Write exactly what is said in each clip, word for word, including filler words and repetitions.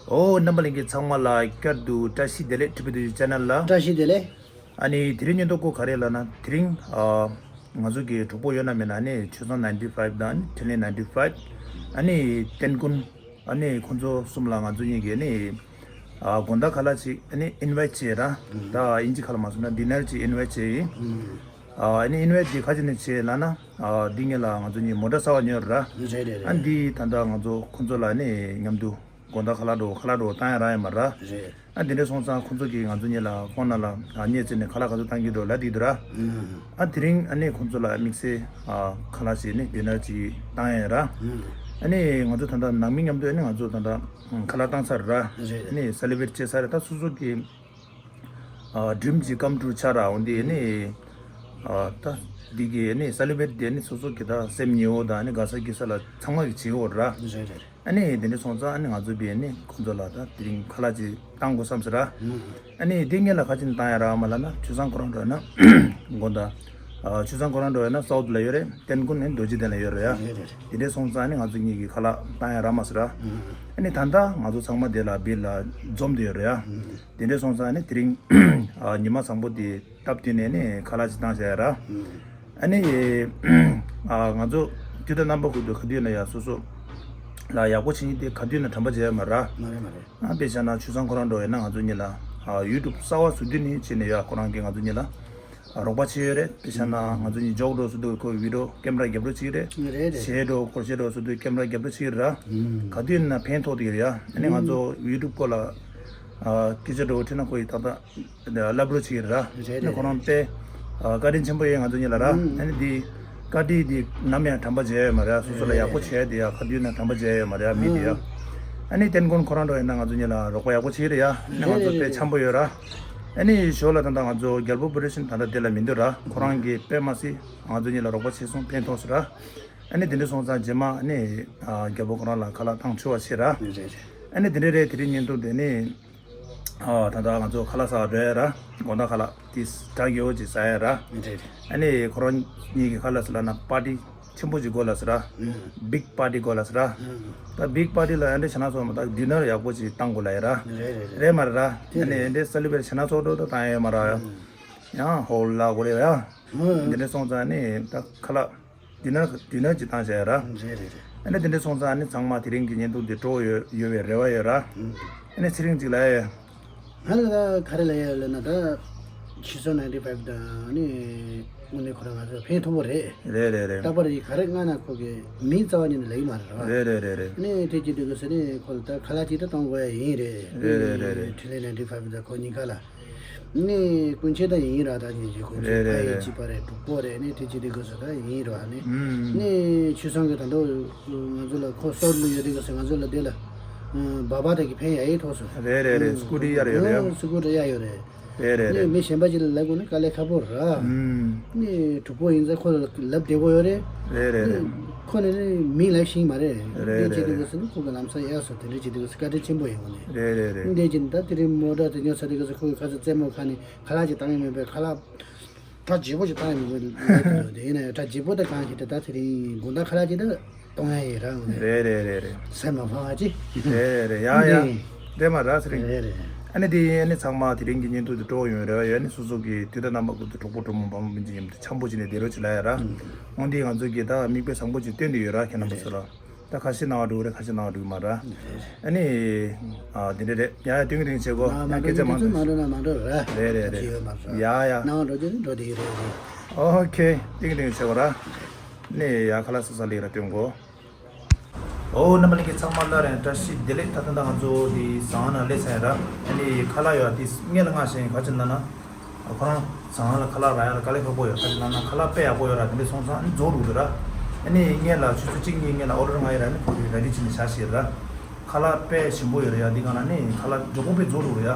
ཨོ་རྣམ་པ་ལྷན་རྒྱས་ཚང་མ་ལ་བསྐྱར་དུ་བཀྲ་ཤིས་བདེ་ལེགས། ཊི་བི་ཌི་ཅེ་ནལ་ལ། བཀྲ་ཤིས་བདེ་ལེགས། ཨ་ནི་དེ་རིང་སྙན་ཐོ་སྐོར་ག་རེ་ལབ་ན། དེ་རིང་ཨ་ང་ཚོ་གི་གྲོགས་པོ་ཡོད་ན་མེད་ན་ནི་ཆོས་བཟང་ནའིན་ཊི་ཕའིབ་དང་ནི་འཕྲིན་ལས་ནའིན་ཊི་ཕའིབ། ཨ་ནི་ཏན་ཀུན། ཨ་ནི་ཁོང་ཚོ་གསུམ་ལ་ང་ཚོ་གཉིས་ཀྱིས་ནི་ཨ་དགོང་དག་ཁ་ལག་ཅིག་ཨ་ནི་ཨིན་ཝའིཊ་བྱས་ར། ད་དབྱིན་ཇི་ཁ་ལ་མ་སོང་ན་ཌི་ནར་ཅིག་ཨིན་ཝའིཊ་བྱས་ཡིན། ཨ་ནི་ཨིན་ཝའིཊ་འདི་ག་ཅི་ནས་བྱས་ལབ་ན། ཨ་འདི་སྔོན་ལ་ང་ཚོ་གཉིས་མོ་ཊ་གསར་པ་ཉོས་ར། རེད་རེད་རེད། ཨ་འདི་ད་ལྟ་ང་ཚོ་ཁོང་ཚོ་ལ་ནི་མཉམ་དུ་དགོང་དག་ཁ་ལག་འགྲོ་ཁ་ལག་འགྲོ་བཏང་ཡ་རག་ཡོད་མ་ར། རེད། ཨ་འདི་འདྲ་སོང་ཙང་ཁོང་ཚོ་གིས་ང་ཚོ་གཉིས་ལ་ཕོན་ནང་ལ་ཨ་བརྙན་བཙལ་ནས་ཁ་ལག་ག་ཚོད་བཏང་གི་འདུག་ལབ་བསྡད་འདུག་ར། ཨ་དེ་རིང་ཨ་ནི་ཁོང་ཚོ་ལ་དམིགས་བསལ་ཨ་ཁ་ལག་ཅིག་ནི་ཌི་ནར་ཅིག་བཏང་ཡ་ར། ཨ་ནི་ང་ཚོ་ད་ལྟ་ནང་མི་མཉམ་དུ་ཨ་ནི་ང་ཚོ་ད་ལྟ་ཁ་ལག་བཏང་ཚར་ར། རེད། ཨ་ནི་སེ་ལི་བྲེཊ་བྱས་ཚར་ར། ད་སོ་སོ་གི་ཨ་ཌི་རིམ་ཅིག་ཀམ་ཊུ་ཆགས་ར། འོན་ཏེ་ནི་ཨ་ད་འདི་གི་ནི་སེ་ལི་བྲེཊ་དེ་ནི་སོ་སོ་གི་ད་སེམས་ཉེ་བོ་དང་ནི་དགའ་ས་སྐྱིད་ས་ལ་ཚང་མ་གི་བྱེད་འོ་ར། རེད་རེད། ཨ་ནི་དེ་འདྲ་སོང་ཙང་ཨ་ནི་ང་ཚོ་བས་ནི་ཁོང་ཚོ་ལ་ད་དེ་རིང་ཁ་ལག་ཅིག་བཏང་དགོས་བསམ་ཟེར་ར། ཨ་ནི་དེ་སྔོན་ལ་ག་ཅི་ནས་བཏང་ཡ་རག་མ་ལབ་ན་ཆོས་བཟང་ཁོ་རང་འགྲོ་ཡ་ན་དགོང་དག་ཨ་ཆོས་བཟང་ཁོ་རང་འགྲོ་ཡ་ན་སའུཐ་ལ་ཡོད་རེད། ཏན་ཀུན་ནི་རྡོ་རྗེ་གདན་ལ་ཡོད་རེད་ཡ། རེད་རེད། དེ་འདྲ་སོང་ཙང་ཨ་ནི་ང་ཚོ་གཉིས་ཀྱི་ཁ་ལག་བཏང་ཡ་རག་མ་སོང་ར། ཨ་ནི་ད་ལྟ་ང་ཚོ་ཚང་མ་དེ་ལ་བིར་ལ་འཛོམས་བསྡད་ཡོད་རེད་ཡ། དེ་འདྲ་སོང་ཙང་ཨ་ནི་དེ་རིང་ཨ་ཉི་མ་བཟང་པོ་དེ་སྟབས་བསྟུན་ནས་ནི་ཁ་ལག་ཅིག་བཏང་བྱས་ཡ་ར། ཨ་ནི་ཨ་ང་ཚོ་དུས་དང་རྣམ་པ་ཀུན་ཏུ་ག་དུས་ན་ཡ་སོ་སོ་ལ་ཡག་པོ་བྱེད་མཁན་དེ་ག་དུས་ན་དྲན་པ་བརྗེད་ཡ་མ་ར། མ་རེད་མ་རེད། ཨ་དཔེ་བཞག་ན་ཆོས་བཟང་ཁོ་རང་འགྲོ་ཡ་ན་ང་ཚོ་གཉིས་ལ་ཨ་ཡུ་ཊུབ་གསར་པ་བཟོ་དུས་ནས་བྱས་ནས་ཡ་ཁོ་རང་གིས་ང་ཚོ་གཉིས་ལ་ཨ་རོགས་པ་བྱས་ཡོད་རེད། དཔེ་བཞག་ན་ང་ཚོ་གཉིས་ཇོག་འགྲོ་བཟོ་དུས་ཁོ་བི་ཌི་ཡོ་ཀེམ་ར་རྒྱབ་རོགས་བྱེད་ཀྱི་རེད། རེད་རེད། གཞས་འགྲོ་སྐོར་གཞས་འགྲོ་བཟོ་དུས་ཀེམ་ར་རྒྱབ་རོགས་བྱེད་ཀྱི་རེད་ར། ག་དུས་ན་ཕན་ཐོགས་བསྡད་ཀྱི་རེད་ཡ། ཨ་ནི་ང་ཚོ་ཡུ་ཊུབ་སྐོར་ལ་ཨ་སྐད་ཆ་འགྲོ་དྲིས་ན་ཁོ་ཡིས་ཏག་ཏག་ལབ་རོགས་བྱེད་ཀྱི་རེད་ར། རེད་ཨ་ནི་རེད། ཁོ་རང་དཔེ་ཨ་བཀའ་དྲིན་ཆེན་པོ་ཡིན་ང་ཚོ་གཉིས་ལ་ར། ཨ་ནི་འདི་བཀའ་དྲིན་འདི་ནམ་ཡང་དྲན་པ་བརྗེད་ཡ་ཡོད་མ་རེད། སོ་སོ་ལ་ཡག་པོ་བྱས་དེ་ཡ་ག་དུས་ན་དྲན་པ་བརྗེད་ཡ་ཡོད་མ་རེད་ཡ་མི་དེ་ཡ། ཨ་ནི་ཏན་ཀུན་ཁོ་རང་འགྲོ་ཡིན་ན་ང་ཚོ་གཉིས་ལ་རོགས་པ་ཡག་པོ་བྱེད་ཀྱི་རེད་ཡ། ཨ་ནི་ང་ཚོ་དཔེ་འཆམ་པོ་ཡོད་ར། ཨ་ནི་ཞོར་ལ་ད་ལྟ་ང་ཚོ་རྒྱལ་པོ་པོ་རོ་ཌག་ཤན་ད་ལྟ་དེ་ལ་མི་འདུག་ར། ཁོ་རང་གིས་དཔེ་མ་སྲིད་ང་ཚོ་གཉིས་ལ་རོགས་པ་བྱས་སོང་ཕན་ཐོགས་སོང་ར། ཨ་ནི་དེ་འདྲ་སོང་ཙང་རྗེས་མ་ཨ་ནི་ཨ་རྒྱལ་པོ་ཁོ་རང་ལ་ཁ་ལག་བཏང་ཆོག་པ་བྱེད་ར། རེད་རེད། ཨ་ནི་དེ་འདྲ་རེད། དེ་རིང་བརྙན་ཐུང་དེ་ནི་ཨ་ད་ལྟ་ང་ཚོ་ཁ་ལག་ཟ་བར་འགྲོ་ཡ་ར། དགོང་དག་ཁ་ལག་དེ་གྲ་རྒྱས་པོ་ཅིག་ཟ་ཡ་ར། རེད་རེད། ཨ་ནི་ཁོ་རང་གཉིས་ཀྱི་ཁ་ལག་ཟ་ལབ་ན་པར་ཊི་ཆེན་པོ་ཅིག་དགོས་ལབ་ཟེར་ར། ཨུམ། བིག་པར་ཊི་དགོས་ལབ་ཟེར་ར། ཨུམ། ད་བིག་པར་ཊི་ལ་ཨ་འདྲ་བྱས་ན་སོང་མ་ད་ཌི་ནར་ཡག་པོ་ཅིག་བཏང་དགོས་ལབ་ཡ་ར། རེད་རེད་རེད། རེད་མ་རེད་ར། དེ་ཨ་ནི་རེད། ཨ་འདྲ་སེ་ལི་བྲེཊ་བྱས་ན་སོང་འགྲོ་ད་བཏང་ཡ་ཡོད་མ་ར། ཨུམ། ཡང་ཧོལ་ལ་དགོས་རེད་ཡ། ཨུམ། འདི་འདྲ་སོང་ཙང་ནི་ད་ཁ་ལག་ཌི་ནར་ཌི་ནར་ཅིག་བཏང་བྱས་ཡ་ར། རེད་རེད་རེད། ཨ་ནི་འདི་འདྲ་སོང་ཙང་ནི་ཚང་མ་དེ་རིང་གི་བརྙན་ཐུང་འདི་སྤྲོ་ཡོད་ཡོད་པའི་རེ་བ་ཡོད་ར། ཨུམ། ཨ་ནི་ཚེ་རིང་ཅིག་ལབ་ཡ། ང་ལ་ད་ག་རེ་ལབ་ཡ་ཡོད་ལབ་ན་ད་ཆོས་བཟང་ནའིན་ཊི་ཕའིབ་དང་ནི་དངོས་གནས་ཁོ་རང་ང་ཚོ་ཕན་ཐོགས་པོ་རེད། རེད་རེད་རེད། རྟག་པར་ཡིན་ག་རེ་ང་ན་ཁོ་གི་མིང་རྩ་བ་ཉིད་ནས་ལབ་ཀྱི་མ་རེད་ར། རེད་རེད་རེད་རེད། ནི་དེ་བྱེད་དུས་སྐབས་སུ་ནི་ཁོ་ལ་ད་ཁ་ལག་ཅིག་ད་གཏོང་དགོས་ཡ་ཡིན་རེད། རེད་རེད་རེད་རེད། འཕྲིན་ལས་ནའིན་ཊི་ཕའིབ་དང་ཁོ་གཉིས་ཀ་ལ་ནི་སྐུ་མཁྱེན་ད་ཡིན་ར། ད་ཉིན་གྱི་ཁོ་ཚོ་རེད་རེད་ཕ་ཡུལ་རེད། གཅིག་པ་རེད། གྲོགས་པོ་རེད། ནི་དེ་བྱེད་དུས་སྐབས་སུ་ད་ཡིན་ར་ནི། ཨུམ། ནི་ཆོས་བཟང་གི་ད་ལྟ་ང་ཚོ་ལ་ཁོ་སོར་མི་ཡོད་དུས་སྐབས་སུ་ང་ཚོ་ལ་དེ་ལ་ཨ་སྦག་སྦག་དེ་གི་ཕན་ཡ་ཡི་ཐོགས་སོ། རེད་རེད་རེད། ཨ་སི་ཀུ་ཊི་གཡར་ཡོད་རེད་ཡ། ཨ་སི་ཀུ་ཊི་གཡར་ཡོད་རེད། རེད་རེད་ནི་རེད། མི་གཞན་པ་ཅིག་ལ་ལབ་དགོས་ན་དཀའ་ལས་ཁག་པོ་ར། ཨུམ། ནི་གྲོགས་པོ་ཡིན་ཙང་ཁོ་ལ་ལབ་བདེ་པོ་ཡོད་རེད། རེད་རེད་ནི་རེད། ཁོ་ནི་ནི་མིང་ལབ་ཤེས་མ་རེད། རེད་དེ་རེད་བྱེད་དུས་རེད། སྐབས་སུ་ནི་ཁོ་གི་ལམ་སང་གཡར་སོ། དེ་འདྲ་བྱེད་དུས་སྐབས་སུ་བཀའ་དྲིན་ཆེན་པོ་ཡིན་ངོ་ནི། རེད་རེད་རེད། འདི་བྱེད་ད་དེ་རིང་མོ་ཊ་དེ་ཉོ་ཚར་དུས་སྐབས་སུ་ཁོ་གི་ཁ་ཚ་རྩེད་མོ་ཁ་ནི་ཁ་ལག་ཅིག་བཏང་ཡ་མེད་པས་ཁ་ལག་གྲ་རྒྱས་པོ་ཞིག་བཏང་ཡོང་གི་འདུག་དེ་ཡིན་ན་ཡང་གྲ་རྒྱས་པོ་དང་གང་ཞིག་དེ་ད་དེ་རིང་དགོང་དག་ཁ་ལག་ཅིག་ད་གཏོང་ཡ་ཡིན་རང་ནས། རེད་རེད་རེད་རེད། སེམས་མ་ཕངས་པ་ཅི། རེད་རེད་རེད། ཡ་ཡ། འདི་རེད་མ་ར་ཚེ་རིང་། རེད་རེད། ཨ་ནི་དེ་ཡིན་ཨ་ནི་ཚང་མ་དེ་རིང་གི་བརྙན་ཐུང་དེ་སྤྲོ་པོ་ཡོང་རེ་བ་ཡོད། ཨ་ནི་སོ་སོ་གི་དུས་དང་རྣམ་པ་ཀུན་ཏུ་གྲོགས་པོ་གྲོགས་མོ་བུ་མོ་སྤུན་མཆེད་མཉམ་དུ་འཆམ་པོ་བྱས་ནས་བསྡད་རོགས་བྱེད་ལབ་ཡ་ར། ཨང་དེ་ང་ཚོ་གི་ད་མིག་དཔེ་བཟང་པོ་ཅིག་སྟོན་དུ་ཡོད་ར། ཁྱེད་རྣམ་པ་ཚོ་ལ། ད་ཁ་ཤས་སྣང་བ་འགྲོ་གི་རེད། ཁ་ཤས་སྣང་བ་འགྲོ་གི་མ་རེད། ཨ་ནི་ཨ་འདི་འདྲ་རེད། ཡ་ཡ་ཏིང་ཏིང་བྱེད་གོ། ཡ་སྐད་ཆ་མང་དུ་མ་འགྲོ་ན་མ་འགྲོ་ར། རེད་རེད་རེད། ཁ་ཤས་ཡོད་མ་རེད། ཡ་ཡ། སྣང་བ་འགྲོ་རྒྱུ་ནི་འགྲོ་བསྡད་ཀྱི་རེད། ཨོ་ཁེ། ཏིང་ཏིང་བྱེད་གོ་ར། ནི་ཡ་ཁ་ལག་ས་ས་ལིག་ར་སྟོན་གོ། ཨོ་རྣམ་པ་ལྷན་རྒྱས་ཚང་མ་ལ་རེ་བཀྲ་ཤིས་བདེ་ལེགས། ད་ལྟ་ང་ཚོ་འདི་ཟ་ཁང་ནང་སླེབས་ཚར་ཡ་ར། ཨ་ནི་ཁ་ལག་ཡོད་འདི་སྔོན་ལ་མངགས་བཞག་ཡིན། ག་ཅི་ལབ་ན། ཁོ་རང་ཟ་ཁང་ལ་ཁ་ལག་རག་ཡ་ལ་དཀའ་ལས་ཁག་པོ་ཡོད། ག་ཅི་ལབ་ན་ཁ་ལག་དཔེ་ཡག་པོ་ཡོད་ར། དེ་འདྲ་སོང་ཙང་ཨ་ནི་རྫོགས་འགྲོ་གི་ར། ཨ་ནི་སྔོན་ལ་ཆུ་ཚོད་གཅིག་གཉིས་སྔོན་ལ་ཨོ་ཌར་མངགས་ཡ་ར། ཨ་ནི་ཁོ་གིས་ར་ཌི་བྱས་ནས་བཞག་བཞག་ར། ཁ་ལག་དཔེ་ཞིམ་པོ་ཡོད་ར་ཡ། འདི་ག་ན་ནི་ཁ་ལག་མགྱོགས་པོ་དཔེ་རྫོགས་འགྲོ་གི་ར་ཡ། ཨ་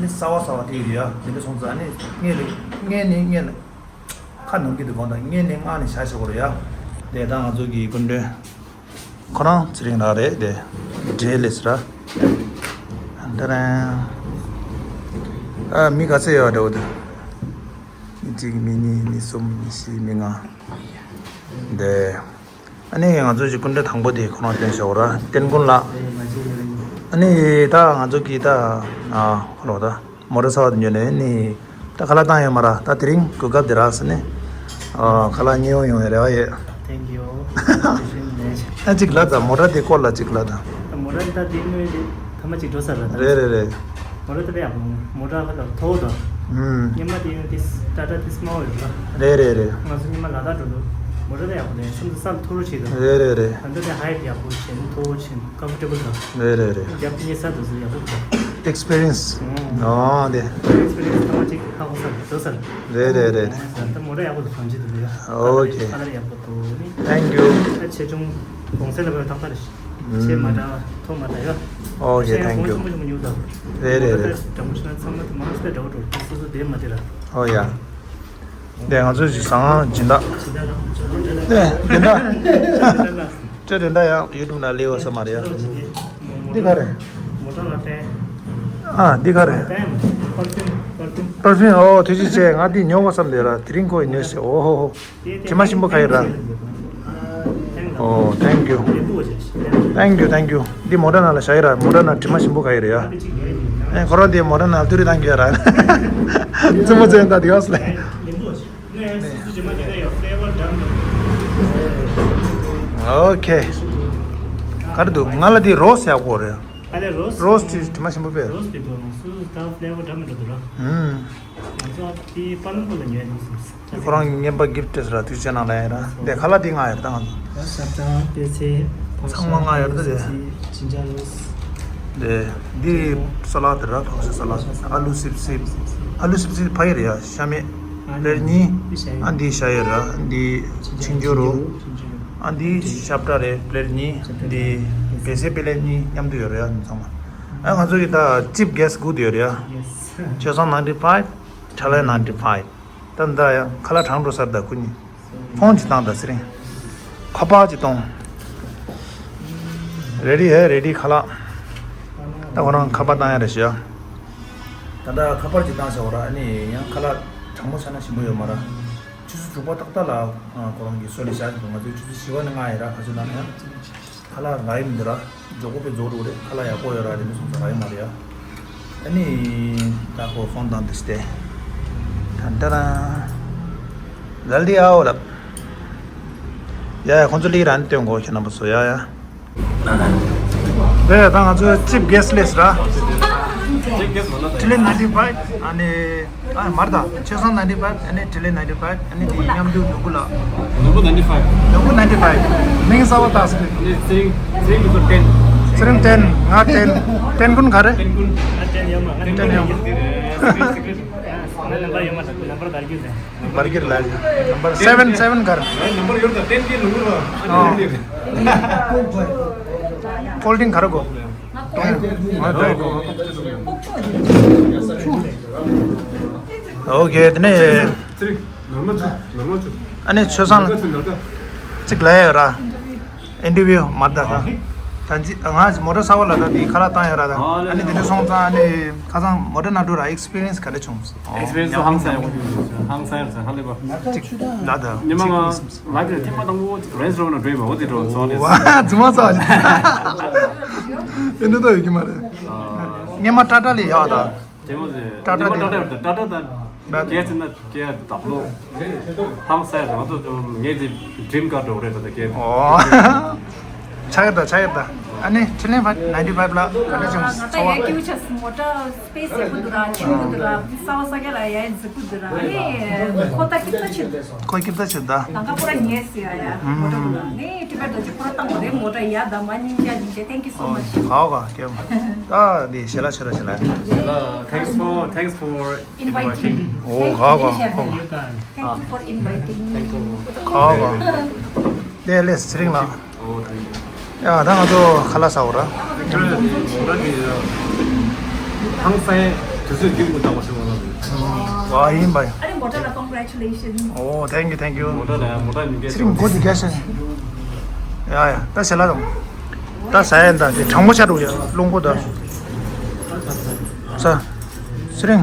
ནི་གསར་པ་གསར་པ་དེ་ཡོད་ར་ཡ། དེ་འདྲ་སོང་ཙང་ཨ་ནི་སྔོན་ལ་སྔོན་ནས་སྔོན་ལ་ཁ་ནོར་གྱི་འདུག་གོ། ད་སྔོན་ནས་མངགས་ནས་བཞག་བཞག་དགོས་ར་ཡ། དེ་ད་ང་ཚོ་གི་སྐུ་མགྲོན། ཁོ་རང་ཚེ་རིང་ལགས་རེད་དེ། འབྲས་ལེ་སི་ར། ད་རེད། ཨ་མི་ག་ཚད་ཡོད་འདྲ་བོ་དེ། མི་གཅིག་མི་གཉིས་མི་གསུམ་མི་བཞི་མི་ལྔ། དེ། ཨ་ནི་ང་ཚོ་གི་སྐུ་མགྲོན་དང་པོ་དེ་ཁོ་རང་སྟོན་ཤོག་ར། ཏན་ཀུན་ལགས། ཨ་ནི་ད་ང་ཚོ་གིས་ད་ཨ་ཧོ་ལོ་ད་མོ་ཊ་གསར་པ་དེ་ཉོས་ནས་ནི་ད་ཁ་ལག་བཏང་ཡོད་མ་ར། ད་དེ་རིང་གོ་སྐབས་དེ་རག་ཟེར་ནས་ཨ་ཁ་ལག་ཉོ་ཡོང་ཡོང་བའི་རེ་བ་ཡོད། Thank you. ཨ་ཅིག་ལ་ད་མོ་ཊ་དེ་སྐོར་ལ་ཅིག་ལ་ད། མོ་ཊ་དེ་ད་དེ་ཉོས་དེ་ཐ་མ་ཅིག་འགྲོ་ས་ར་ད། རེད་རེད་རེད། མོ་ཊ་ད་དཔེ་ཡག་པོ་མོ་ཊ་ཁ་ལག་མཐོ་བོ་ད། ཨུམ། སྔོན་མ་དེ་ཡང་དེ་ཊ་ཊ་དེ་དམའ་བོ་ཡོད་ལ། རེད་རེད་རེད། ང་ཚོ་སྔོན་མ་ལ་དྭགས་འགྲོ་དུས་མོ་ཊ་ད་ཡག་པོ་ལེན་སེམས་སུ་ས་མཐོ་རུ་བྱེད་དང་། རེད་རེད་རེད། ད་ལྟ་དེ་ཧའེཊ་ཡག་པོ་བྱེད་མཐོ་བོ་བྱེད་ཀམ་ཕོར་ཊེ་བལ་དང་། རེད་རེད་རེད། རྒྱབ་ཉེ་ས་དུ་ཚོ་ཡག་པོ་འདུག་ཨེག་སི་པི་རི་ཡན་སི། ཨོ་དེ། ཨེག་སི་པི་རི་ཡན་སི་ཐ་མ་ཅིག་ཧ་གོ་ས་རེད་འགྲོ་ས་རེད། རེད་རེད་རེད། ད་མོ་ཊ་ཡག་པོ་དང་བྱེད་དུ་འདུག་ཡ། ཨོ་ཁེ། ཁ་ལག་ཡག་པོ་འདུག་ནི། Thank you. ད་ཆེ་ཆུང་གོང་ཚད་ལ་བབ་ཏག་ཏག་རེད། ཆེ་མ་འདྲ་མཐོ་མ་འདྲ་ཡོད། ཨོ་ཁེ། Thank you. ཆེ་ཆུང་ཆུང་ཉུང་ཉུང་དང་། རེད་རེད་རེད། དྲང་པོ་བཤད་ན་ཚང་མ་དུ་མ་སྟེ་འདྲ་བོ་འགྲོ་དུས་སོ་སོ་བདེ་མ་བདེ་ར། ཨོ་ཡ། དེ་ང་ཚོའི་ཞིག་བཟང་སྦྱིན་བདག་དེ་དེ་འདྲ། ཅོ་དེ་འདྲ་ཡང་ཡུ་ཊུབ་ན་ལེའོ་ས་མ་རེད་ཡ། འདི་ག་རེད། ཨ་འདི་ག་རེད། པར་ཕིའུམ། ཨོ་ཐུགས་རྗེ་ཆེ། ང་འདི་ཉོ་དགོས་བསམ་ལས་ར། དེ་རིང་ཁོ་ཡི་ཉོས་ཤེ། ཨོ་ཧོ་ཧོ། དྲི་མ་ཞིམ་པོ་ག་ཡོད་ར། ཨོ། Thank you. Thank you, thank you. འདི་མོ་ཊ་ནང་ལ་བཞག་ཡོད་ར། མོ་ཊ་ནང་དྲི་མ་ཞིམ་པོ་ག་ཡོད་ར་ཡ། ཨེ་ཁོ་རང་འདི་མོ་ཊ་ནང་ལ་ཏུ་རི་བཏང་གི་ཡོད་ར། རྩེད་མོ་རྩེ་ཡོད་ད་འདི་ག་སོ་ལེ། ཨོ་ཁེ། ག་རེ་འདུག་ང་ལ་འདི་རོ་སི་ཡག་པོ་རེད། ཨ་ལེ་རོ་སི། རོ་སི་དྲི་མ་ཞིམ་པོ་པས། རོ་སི་དེ་དུ་སུ་ད་ཕི་ལེ་ཝར་འདྲ་མི་འདྲ་འདུག་ར། ཨུམ། ང་ཚོ་དེ་པ་ལུམ་པུར་ལ་ཉོས་འདུག་སེམས། ཁོ་རང་རྔན་པ་གིཕ་ཊི་ར། ཐུགས་རྗེ་གནང་ལ་ཡིན་ར། དེ་ཁ་ལག་དེ་ལྔ་ཡོད་ད་ང་ཚོ། ཟ་ཁང་པད་ཚལ། ཚང་མ་ལྔ་ཡོད་ད་དེ། ཇིན་ཇར་རོ་སི། དེ་འདི་ས་ལ་དེ་ར། ཐོག་ཤ་ས་ལ། ཨ་ལུ་སིབ་སིབ། ཨ་ལུ་སིབ་སིབ་ཕ་ཡི་རེད་ཡ། ཤ་མེད། པླེཊ་གཉིས། ཨ་འདི་ཤ་ཡི་ར། འདི་ཆིང་ཇོ་རོ། ཨ་འདི་ཤབ་ཏྲ་རེད། པླེཊ་གཉིས། འདི་གེ་སེ་པེ་ལེ་གཉིས་མཉམ་དུ་ཡོད་རེད་ཡ། འདི་ཚང་མ། ཨ་ང་ཚོ་གི་ད་ཅིབ་གེ་སི་སྒུག་དེ་ཡོད་རེད་ཡ། ཆོས་བཟང་ནའིན་ཊི་ཕའིབ། ཁྲ་ལེ་ནའིན་ཊི་ཕའིབ། ད་ད་ཡ་ཁ་ལག་གྲང་འགྲོ་སར་ད་ཁུ་ནི། ཕོན་ཅིག་བཏང་ད་ཚེ་རིང་། ཁ་པར་ཅིག་གཏོང་། རེ་ཌི་ཧེ་རེ་ཌི་ཁ་ལག་ད་ཁོ་རང་ཁ་པར་བཏང་ཡ་རེད་ཤག་ད་ལྟ་ཁ་པར་ཅིག་བཏང་ཤག་འོ་ར། ཨ་ནི་ཡང་ཁ་ལག་གྲང་མོ་ཆགས་ན་ཞིམ་པོ་ཡོད་མ་ར། ཆུ་ཚོད་དྲུག་པ་ཏག་ཏག་ལ་ཁོ་རང་གི་སོ་ལི་ཤག་ང་ཚོའི་ཆུ་ཚོད་བཞི་པ་ནས་ལྔ་ཡིན་ར། ཁ་ཆུ་ལ་ནས་ཡང་། ཁ་ལག་རག་གི་མི་འདུག་ར། མགྱོགས་པོ་དཔེ་རྫོགས་འགྲོ་གི་རེད། ཁ་ལག་ཡག་པོ་ཡོད་ར། དེ་འདྲ་སོང་ཙང་རག་གི་མ་རེད་ཡ། ཨ་ནི་ད་ཁོ་ཕོན་བཏང་དེ་སྟེ། ད་ད་ར། ཛལ་དི་ཨའོ་ལབ། ཡ་ཡ་ཁོང་ཚོ་ལི་ར་ནི་སྟོན་གོ་ཁྱེད་རྣམ་པ་ཚོ་ཡ་ཡ། རེད། ད་ང་ཚོ་ཅིབ་གེ་སི་ལེས་ར། ཅིབ་གེ་སི་མ་ན་ད། ཁྲི་ལེན་ནའིན་ཊི་ཕའིབ། ཨ་ནི། ཨ་མར་ད་ཆོས་བཟང་ནའིན་ཊི་ཕའིབ། ཨ་ནི་དྲི་ལེན་ནའིན་ཊི་ཕའིབ། ཨ་ནི་དེ་མཉམ་དུ་ནོར་བུ་ལ། ནོར་བུ་ནའིན་ཊི་ཕའིབ། ནོར་བུ་ནའིན་ཊི་ཕའིབ། མིང་གསར་པ་བཏགས་སོང་། ཨ་ནི་ཚེ་རིང་ཚེ་རིང་གི་ཚོ་ཊེན། ཚེ་རིང་ཊེན། ང་ཊེན། ཊེན་ཀུན་ག་རེ། ཊེན་ཀུན། ང་ཊེན་ཡོད་མ། ང་ཊེན་ཡོད་མ། ང་ནམ་བར་ཡོད་མ། ད་ནམ་བར་ག་རེ་རྒྱུ་ཟེར། བར་གྱི་ལ་ནམ་བར་སེ་བེན་སེ་བེན་ག་རེ། ནམ་བར་ཡོད་ད་ཊེན་ཀི་ལུང་རོ། ཨ་ནི་ཀོལ་ཌི་རིང་ག་རེ་གོ། ཨོ་ཁེ། དེ་ནས་ཨ་ནི་ཆོས་བཟང་གཅིག་ལ་ཡོད་ར། ཨིན་ཊར་བིའུ་མ་ད་ད། ད་ཅི་ང་མོ་ཊ་གསར་པ་ལ་ད་དེ་ཁ་ལག་བཏང་ཡོད་ར་ད། ཨ་ནི་དེ་འདྲ་སོང་ཙང་ཨ་ནི་ཁ་སང་མོ་ཊ་ནང་འགྲོ་ར་ཨེག་སི་པི་རི་ཡན་སི་ག་རེ་བྱུང་། ཨེག་སི་པི་རི་ཡན་སི་ཧང་སང་ཡག་པོ་བྱུང་། ཧང་སང་ཡག་ཧ་ལས་པ། གཅིག་ལ་ད། ཉི་མ་ང་ལའིབ་ལ་ཐེངས་མ་དང་པོ་རེན་ཇི་རོ་ཝར་ནང་འགྲོ་ཡིན་པ། འོ་དེ་འགྲོ་སོང་ནས། ཝ་ཛི་མ་ས་ཨེ་འདྲ་ད་ཡོད་ཀྱི་མ་རེད། ཉི་མ་ཊ་ཊ་ལས་ཡག་ད། དེ་མོ་ཟེར། ཊ་ཊ་ཉི་མ་ཊ་ཊ་ཊ་ཊ་ད་གས་ཟེར་ན་གས་ད་བློ་ཧང་སང་ཡག་ང་ཚོ་ངའི་དེ་ཌི་རིམ་ཀར་འགྲོ་རེད་ད་གས། ཨོ། ཆགས་ཡོད་ད་ཆགས་ཡོད་ད། ཨ་ནི་ཁྲི་ལེན་ཕ་ནའིན་ཊི་ཕའིབ་ལ་ག་འདྲ་བྱུང་ང་ཚོ་ཚོར་བ། ཡ་ཀིའུ་ཆ་སི་མོ་ཊ་སི་པེ་སི་ཡག་པོ་འདུག་ར། ཆེན་པོ་འདུག་ར། ས་བ་ས་རྒྱ་ལ་ཡ་ཡ་འཛིག་པོ་འདུག་ར། ཨ་ནི་ཁོ་ད་སྐྱིད་པོ་ཆེ་འདུག་ཁོ་སྐྱིད་པོ་ཆེ་འདུག་ད་ང་ཁོ་ར་ཉེས་སི་ཡ་ཡ་མོ་ཊ་འདུག་ར། ཨ་ནི་ཊི་པེཊ་ད་ཅིག་ཁོ་ར་བཏང་བ་རེད། མོ་ཊ་ཡ་ད་མ་སྙིང་རྗེ་སྙིང་རྗེ། Thank you so much. ཨོ་ཧ་གོ་ཀེ་མ། ད་འདི་ཞེ་ལ་ཆེ་ར་ཞེ་ལ། Thanks for, thanks for inviting. ཨོ་ཧ་གོ་ཧ་གོ། Thank you for inviting me. ཧ་གོ། དེ་ལས་ཚེ་རིང་ལགས། ཨོ་དེ། ཡ་ད་ང་ཚོ་ཁ་ལག་ཟ་འོ་ར། ཧང་སང་དུས་ཚོད་རྒྱུན་མི་འདྲ་བ་ཞིག་ལ། ཝ་ཡིན་པ་ཡིན། ཨ་རེ་མོ་ཊ་ལ་congratulations. ཨོ་thank you thank you. མོ་ཊ་ལ་མོ་ཊ་ཉིན་གྱི་ཚེ་རིང་མགོ་འདི་རྒྱ་ཤ། ཡ་ཡ་ད་ཞལ་ལག་དང་། ད་ཟ་ཡ་ད་དེ་གྲང་མོ་ཆགས་འགྲོ་ཡ་རླུང་པོ་ད། ཟ། ཚེ་རིང་།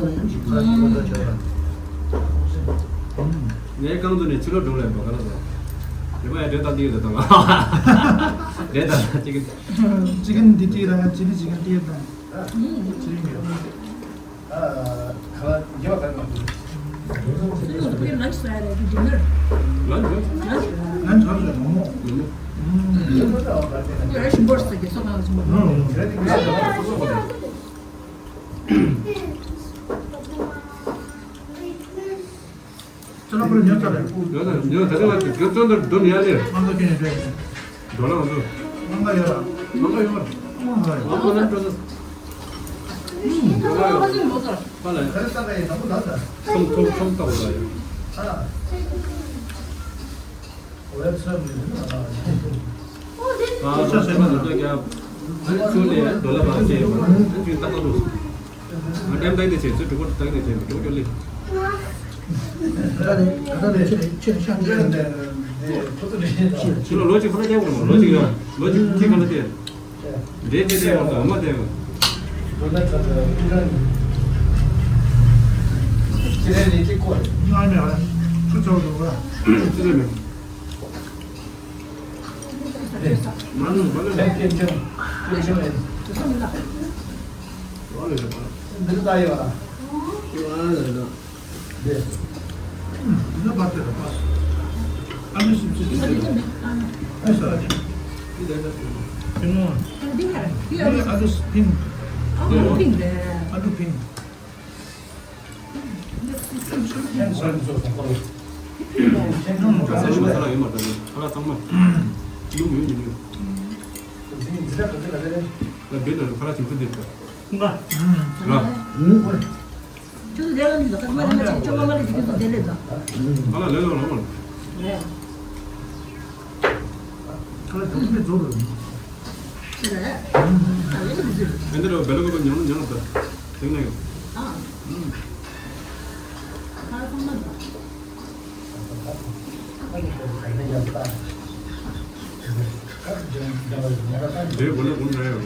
ད་ལ་ཡང་ཞིག་ཚ་ཞིག་ལ་ད་ཆོག་ཡ། ངའི་རྐང་དུ་ནས་ཕྱི་ལོགས་འགྲོ་ལས་འགྲོ་ག་ལ་ཟ། རེ་བ་ཡ་འདྲེ་ད་འདི་ཡོད་ད་ལ། འདྲེ་ད་ཅི་གི། ཅི་གི་འདི་ཏི་ར་ཅི་ལི་ཅི་གི་ཏི་ད། ཅི་གི། ཨ། ཁ་ལ་རྒྱབ་ཁ་ལ། ལན་ཆ་ཟ་ཡ་རེད་ཀྱི་ཌི་ནར། ལན་ཆ། ལན་ཆ་ཟ་མོ་མོ། མོ་མོ། ང་ཞིམ་པོ་ཟ་གི་སོ་གང་ཞིམ་པོ། ཅ་ལག་པར་ཉོ་ཚར་རེད། ཉོ་ཚར་ཉོ་ད་ལྟ་བར་དུ་ཁྱོད་བཙོན་དུ་བསྡུ་ཡ་ལེ། ང་ཚོ་ཁྱོད་ནས་སྤྲད། འགྲོ་ལ་ང་ཚོ། ང་ལ་ཡོད་ར། ང་ལ་ཡོད་ར། ང་ལ་ཡོད་ར། ང་ལ་ཡོད་ར། ཁ་ལ་ཁ་ལ་ས་ཀ་ཡི་དང་པོ་ད་ད། ཁྲོམ་ཁྲོམ་ཁྲོམ་ལྟ་བུ་ལ་ཡོད། ཨ། ཨ་ཁྲོམ་ཁྲོམ་ལྟ་རྒྱ། ཁྲོམ་ལས་འགྲོ་ལ་མ་བྱེད་པ་ཁྱོད་ལྟ་ལྟ་འདུག་ང་འགྲེམས་སྟངས་དེ་བྱས་ཚུལ་གྲུ་གུར་ལྟ་གི་དེ་བྱས་གྲུ་གུར་ལས། ཁྱོད་ལ་ལོ་གཅིག་ཁོ་ན་རྒྱག་དགོས་མ་ལོ་གཅིག་ཡོད། ལོ་གཅིག་ཁྱི་ཁ་ལ་བལྟས། འདྲེ་དེ་དེ་ཡོང་དང་མ་དེ་ཡོང་། ཁྱི་རེ་ལས་ཀྱི་ཁོ་རེད། ང་ནས་ཧ་ཆུ་ཚོད་འགྲོ་ག་ཆུ་ཚོད་མེད། མ་ནུ་མ་ནུ་ལས་ཀྱི་ཆུ་ལས་ཆུ་མེད། འདི་ལྟ་ཡོད་ར། ལ་ལ་ལ། ལ་པ་ཏི་ར་པ། ཨ་ནི་སིམ་སིམ་སིམ། ཨ་ས་ར་ཅི། ཨ་ནི་ཨ་ཏུ་ཕིང་། ཨ་ཏུ་ཕིང་རེད། ཨ་ཏུ་ཕིང་། ཁྱེད་ཚོ་ཚོ་ཚོ་ཁོ་རང་། ཁྱེད་ཚོ་ཚོ་ཚོ་ཡོད་མ་རེད། ཁ་ལག་ཚང་མ། ཡོང་ཡོང་ཡོང་ཡོང་། འཛིན་འཛིན་གྲྭ་ག་ཚོད་ག་ཚོད་རེད། ལ་བེད་ལ་ཁ་ལག་ཁྱེད་ཚོ་འདེབས་ད། ཁུང་ག་ལ། ཁྱོད་ཚོ་དེ་ལ་མི་འདུག་ཁ་མ་རེད་མ་ཆེ་ཁྱོད་མ་མ་རེད་ཁྱོད་ཚོ་དེ་ལས་ད། ཁ་ལག་ལས་ལོ་ལོ་མ་རེད། ཁ་ལག་ཁྱོད་ཚོ་མི་རྫོགས་རེད། ཨེ་འདི་རུ་བེ་ལ་གོ་ཉོང་ཉོང་ད་དེང་ནས་ཡོང་། དེའི་སྒོ་ནས་སྒོ་ནས་ཡོང་ལ།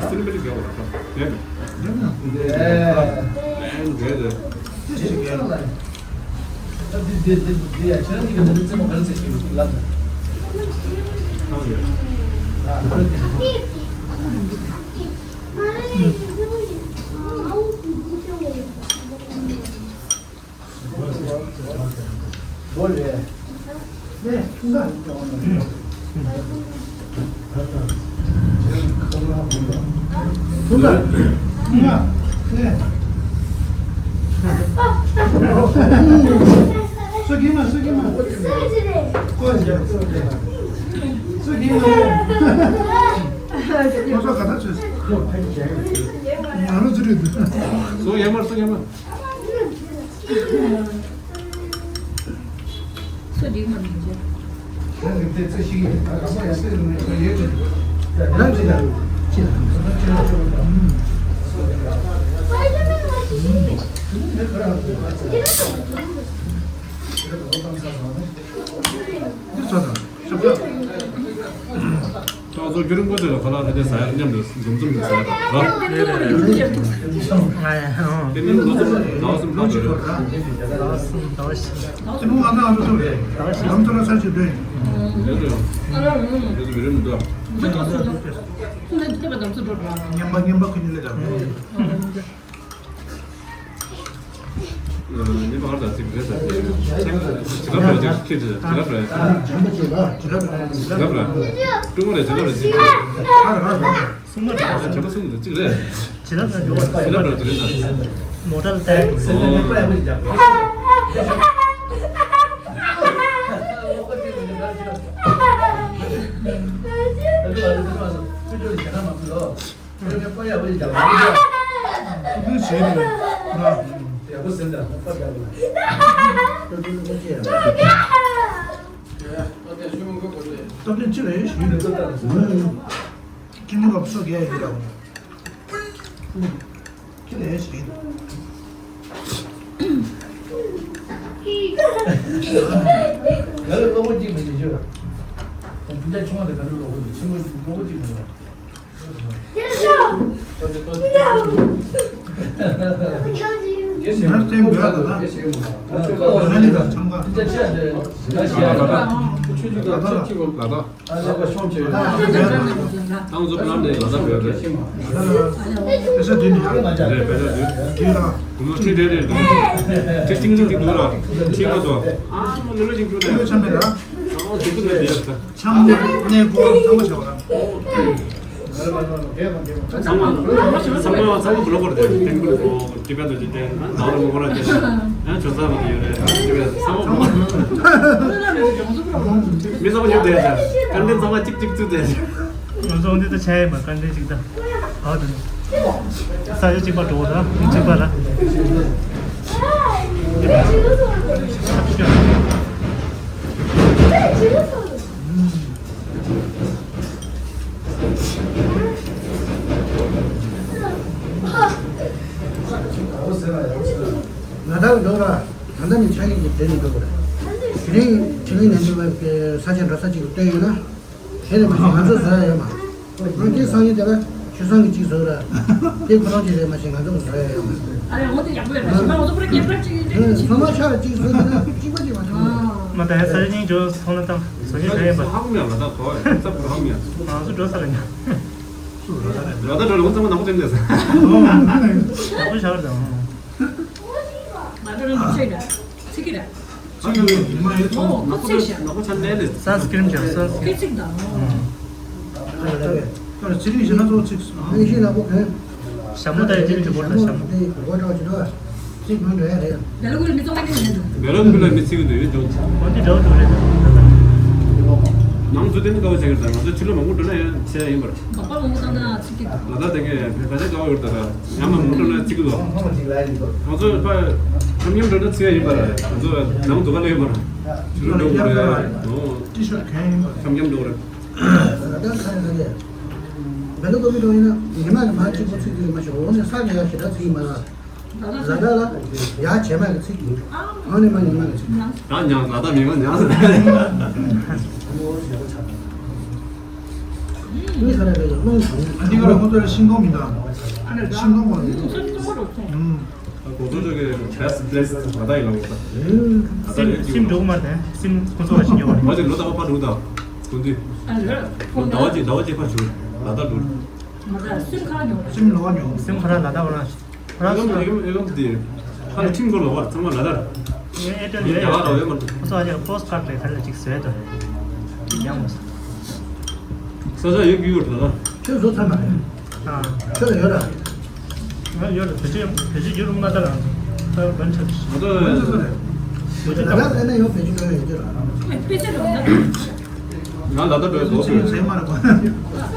སིལ་མ་ལི་རྒྱག་པ་ལ་ཁ་རྒྱག་གི། ཨེ་འདྲེ་དེ། སུ་ཡར་མར་སུ་ཡར་མར། སུ་འགྲིག་མ་འགྲིག་ཅེས། ཁྱོད་ཚོ་རྒྱུན་རིང་པོ་དེ་ལ་ཁོ་ལ་རེ་དེ་ཟ་ཡག་མཉམ་དུ་འཛོམས་འཛོམས་དེ་ཟ་ཡག་ར། རེད་རེད་རེད། ང་ཡང་ཨང་། དེ་ནི་ལོ་གསུམ་ཟླ་བ་གསུམ་ལོ་གསུམ་ཟླ་བ་གསུམ་ཟླ་བ་བཞི། ཟླ་བ་གསུམ་ཟླ་བ་བཞི། ལམ་དུ་ལ་ས་ཆུ་འདོད། རེད་རེད། དེ་ཚོ་མི་རེད་མི་འདུག་ཉན་པ་ཉན་པ་ཁུ་ཉི་ལེ་དང་། ཉན་པ་ང་ལ་ཅིག་རེད་ཟེར། ཁྱེད་ཅི་ལབ་རེད། ཅི་ལབ་རེད། ཅི་ལབ་རེད། ཅི་ལབ་རེད། ཀྲུང་གོ་རེད། ཅི་ལབ་རེད། ཅི་ལབ་རེད། གསུངས་མ་རེད། བྱས་པ་གསུངས་འདུག་ཅིག་རེད། ཅི་ལབ་རེད། ཅི་ལབ་རེད། ཅི་ལབ་རེད། མོ་ཊ་ལ་བལྟས། ཨོ། ཨ་ནི་བྱས་ནས་ང་། སྟབས་བདེ་ཅི་རེད་ཞུས་ནས། ཁྱི་མོ་ལ་སོ་རྒྱག་ཡོད་ར། ཁྱི་ལ་ཡོད་ཞིག་ཡིན། ང་ལ་གློ་བུར་གཅིག་མི་བྱེད་ཆོག་ར། དེ་འདྲ་ཆུང་བ་དེ་ག་འདྲ་གློ་བུར་གཅིག་ཆེན་པོ་གློ་བུར་གཅིག་མི་འདུག་ང་སེམས་འགུལ་ཡག་ད་ད། ང་ནི་ད་ཚང་མ། ད་ད་ད། ད་ད་ད། ད་ང་ཚོ་བླ་མའི་ལ་ད་བོད་རེད། དེ་ས་དུས་ནས་ཡང་རེད་བོད་རེད་དུས་ལ། དུ་མ་ཁྲི་རེ་རེ་འདུག་ཁྲི་ཏིང་ཏིང་ཏིང་འདུག་ལ། ཁྲི་མ་གཏོགས། ཨ་མ་ལོ་ལོ་ཅིག་འདུག་ལ། ཁྲི་ལོ་ཆ་མེད་ལ། ཨ་དེ་ཚོ་ལ་དེ་ཡག་ད། ཆང་གནས་སྐོར་ཚང་མ་བྱ་བ་ར། ཚང་མ་ཚང་མ་ཚང་མ་བློ་སྐོར་དེ་ཏིང་ཀུ་ལ་གོ། ཅི་ག་དང་ཅི་ཏན་ན་ནང་ལ་མོ་གོ་ར་ཅི་ཡང་ཇོ་ས་མ་ཡོད་རེད། ཅི་བས་ས་མ་མོ་མི་ས་མ་ཡོད་དེ་ཀ་འདྲེན་ཚང་མ་གཅིག་གཅིག་བཙུགས་ཏེ། ང་ཚོ་འདི་ད་ཆ་ཡིན་པ་ཀ་འདྲེན་གཅིག་ད་ཨ་དུ་ས་ཡོད་གཅིག་པ་འགྲོ་ད་གཅིག་པ་ལ། ང་དང་འགྲོ་ར། ད་ལྟ་ནི་ཆ་ཡིག་གི་དེ་ནི་འགྲོ་དགོས་རེད། དེ་རིང་དེ་རིང་ནས་འགྲོ་བའི་ས་ཆ་འགྲོ་ས་གཅིག་ཏུ་བཏོན་ཡོད་ན། དེ་ནི་མ་གཞི་ང་ཚོ་བཟོ་ཡ་ཡོད་མ། ང་དེ་སང་ཉིན་དེ་ལ་ཆུ་སང་གི་གཅིག་བཟོ་ར། དེ་ཁོ་རང་གཅིག་རེད་མ་གཞི་ང་ཚོ་བཟོ་ཡ་ཡོད་མ། ཨ་རེ་འོ་དེ་ཡག་པོ་ཡོད་ར་ཞིག་ང་ཚོ་ཁོ་རང་རྒྱབ་ར་གཅིག་ཡིན་དེ་ཚོ་མ་ཆ་ར་གཅིག་བཟོ་ཡིན་ན་གཅིག་པ་གཅིག་མ་ཐོན་ན། མ་ད་ཡ་ས་ཆ་གཉིས་འཇོག་ཚོང་ལ་བཏང་བཟོ་ཤེས་ཧ་ཡིན་པ། ཧ་གོ་མེད་ལ་ད་གོ་ཚབ་ཧ་གོ་མེད། ང་ཚོ་འགྲོ་ས་རེད་ཉ། ར་ད་འགྲོ་ལ་ཁོང་ཚང་མ་ནག་པོ་བྱས་འདུག་ས། ནག་པོ་ཤར་དང་། ང་ཚོ་རང་ཚོ་ཆེ་འདྲ། ཚིག་གི་འདྲ། ཚིག་གི་ཉི་མ་ཡོད་ཚོ། ཨོ་ཁོ་ཚིག་ཤ། ནག་པོ་ཆ་ནས་ལས། སན་སི་ཀྲིན་བྱས་སན་སི་ཀྲིན། ཚིག་དང་། ད་ཚིག་རིང་ཞེ་ན་ཚོ་ཚིག་སོང་། ཨེ་ཤེས་ནག་པོ་གོན། ཞྭ་མོ་ད་ཡི་ཅི་ཅི་བོར་ད་ཞྭ་མོ། ཚིག་མི་འདྲ་ཡ་རེད། བེ་ལ་ཀུ་ལ་མི་ཚང་མ་ཀྱི་མི་འདུག་བེ་ལ་ཀུ་ལ་མི་ཚིག་གི་འདུག་ཡོད་ཅུང་། འོན་ཏེ་འདྲ་བོ་འདུག་རེད། ནང་ཚོ་དེ་ནི་དཀའ་བ་བྱེད་ཀྱི་རེད། ང་ཚོ་ཕྱི་ལོགས་མང་པོ་འགྲོ་ན་ཡང་བྱས་ཡིན་པར། མ་པ་མང་པོ་བཏང་ན་ཚིག་གི་འདུག་ལ་ད་དེ་གས་བེ་ད་དེ་དཀའ་བ་ཡོད་ད་ར། ཡང་མ་མང་པོ་འགྲོ་ན་ཚིག་གི་འདུག་ང་ཚོ་ཕ། མཉམ་འགྲོ་ན་ཚེ་ཡིན་པ་རེད། ང་ཚོ་ནང་དུ་ག་ལ་ཡོད་པ་རེད། ཕྱི་ལོགས་འགྲོ་དགོས་རེད། ཨོ། ཊི་ཤར་གང་ཡིན་པ། མཉམ་མཉམ་འགྲོ་རེད། ད་ལྟ་ཁ་ཡིན་ན་རེད། བེ་ལ་ཀོ་པི་འགྲོ་ཡིན་ན་ཉི་མ་གི་མ་གཅིག་པོ་ཚིག་དེ་མ་ཤོད། འོ་ནས་ས་ནས་ཡར་ཞེ་དྲག་ཚིག་མ་ལ། ལ་ད་ལ་ཡར་བྱེ་མ་གི་ཚིག་ཡིན། འོ་ནས་མ་ཉི་མ་གི་ཚིག་ཡིན། ཡང་ཉང་ལ་ད་མི་མ་ཉང་ཟེར། མི་ཁ་ར་རེད་ལ་རླུང་དང་། ཨ་འདི་ག་ར་ཁོ་ཚོ་ཤིང་སྡོང་མི་འདུག་ཤིང་སྡོང་གོ་ལ་མི་འདུག་ཨུམ། གོ་ཚོ་ཚོ་གི་བེ་སི་ཊི་པི་ལེ་སི་ལ་ད་ཡིན་ལ་འོ་ད། སིམ་སིམ་འགྲོ་གི་མ་རེད། སིམ་ཁོ་ཚོ་བ་ཞིག་ཉོ་བ་རེད། མ་ཅིག་ལོ་ད་བ་ཕ་འགྲོ་ད། དགོན་དུས། ཟླ་བ་གཅིག་ཟླ་བ་གཅིག་ཕ་ཞུ། ལ་ད་འགྲོ། མ་ད་སིམ་ཁ་ཉོ། སིམ་ལོ་བ་ཉོ། སིམ་ཁ་ར་ལ་ད་བ་ར། ཨེ་ལོམ་ཨེ་ལོམ་དེ། ཧ་ལ་ཁྲིམས་སྐོར་ལ་བར་ཚང་མ་ལ་དར། ངའི་ཨེ་ཊེལ་ཡོད་ཡ། ཁོ་ཚོ་ཨ་ཅག་པོ་སི་ཊི་ཀཱཌ་རེད། ག་རེ་ལ་ཅིག་བཟོས་དོ། ཡང་མ་ས་ཆ་ཡོད་ཀྱི་ཡོད་ལ། ཁྱོད་བཟོ་ཚར་མ་རེད། ཨ། ཁྱོད་ལ་ཡོད་ར། ང་ཡོད་ར། བེད་སྤྱོད་བེད་སྤྱོད་ཡོད་རུང་མ་ལྟ་རང་ཚོ་ད་བན་ཆ། ང་ཚོ་བེད་སྤྱོད་ད་ལ་ད་ན་ཡོད་བེད་སྤྱོད་ཡོད་ཡོད་ར། ང་ལ་ད་འགྲོ་བཟོ་དགོས། ཟས་མ་རེད་གོ།